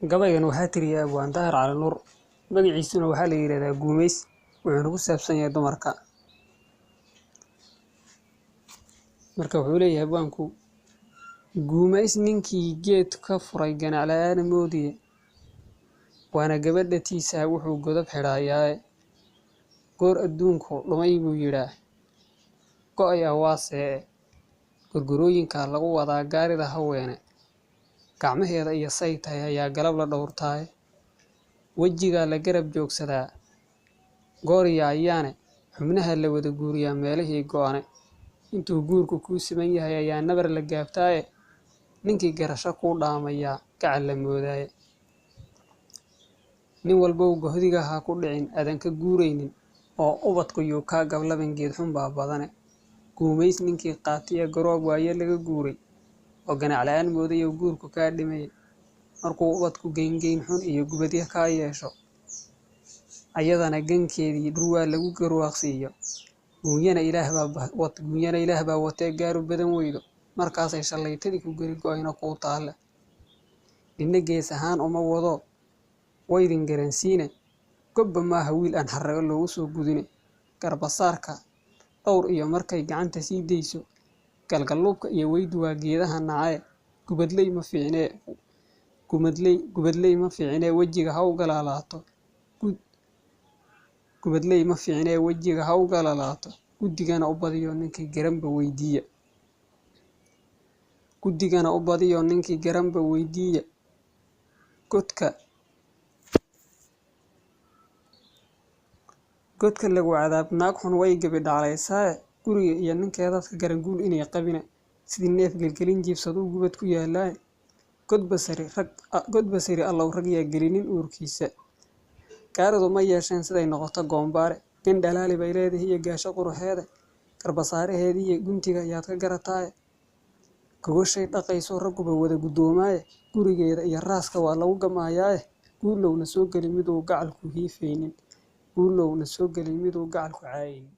Gabaygan waxaa tiriyay Abwaan Daahir Cali Nuur, magaciisuna waxaa la yidhahdaa Guumays, wuxuuna ku saabsan yahay dumarka. Marka wuxuu leeyahay abwaanku, Guumays ninkii geed ka furay ganac la'aan moodiye, waana gabadha tiisaa wuxuu godob xidhayaaye. Goor adduunku dhumay buu yidhaa, go'ay awaasee, gorgorooyinka lagu wadaa gaarida haweene. Gacmaheeda iyo say tahay ayaa galab la dhowrtaaye. Wejigaa la garab joogsadaa, goor iyo ayaane, xubnaha la wada guuriyaa meelihii go'ane. Intuu guurku kuu siman yahay ayaa nabar la gaabtaaye, ninkii garasho kuu dhaamayaa gacal la moodaaye. Nin walbow gohdiga ha ku dhicin aadan ka guuraynin, oo ubadku yuu kaa gablaban geed xun baa badane. Guumays ninkii qaatiya garoob waaye laga guuray, oo ganac la'aan mooday oo guurku kaa dhimay. Markuu ubadku geyngeyn xun iyo gubadyo kaa yeesho, ayadana gankeedii dhurwaa lagu garwaaqsiiyo. Guunyana Ilaah baa watee gaaru badan weydo, markaasay shallaytadii ku geli go'ayna kuu taalle. Ninna gees ahaan uma wado, waydin garansiine, gobba maaha wiil aan xarrago loogu soo gudine. Garbasaarka dhowr iyo markay gacanta sii dayso, galgaluubka iyo weydu waa geedaha nacaye. Gubadley ma fiicnee wejiga ha u galalaato. Gubadley ma fiicnee wejiga ha u galalaato. Guddigana u badiyo ninkii garanba weydiiya. Guddigana u badiyo ninkii garanba weydiiya. Godka lagu cadaab naag xun way gabi dhaclaysaaye. Guriga iyo ninkeedaad ka garan guul inay qabine. Sidii neef gelgelin jiibsaduu gubad ku yaallaaye. Godba sari allow rag yaa gelinin uurkiisa. Gaaridu ma yeesheen siday noqoto goombaare. Gan dhalaali bay leedahay iyo gaasho quruxeede. Garbasaaraheedii iyo guntiga ayaad ka garataaye. Gogoshay dhaqayso ragguba wada guddoomaaye. Gurigeeda iyo raaska waa lagu gamaayaaye. Guulowna soo geli miduu gacalku hiifaynin. Guulowna soo geli miduu gacalku caayaynin.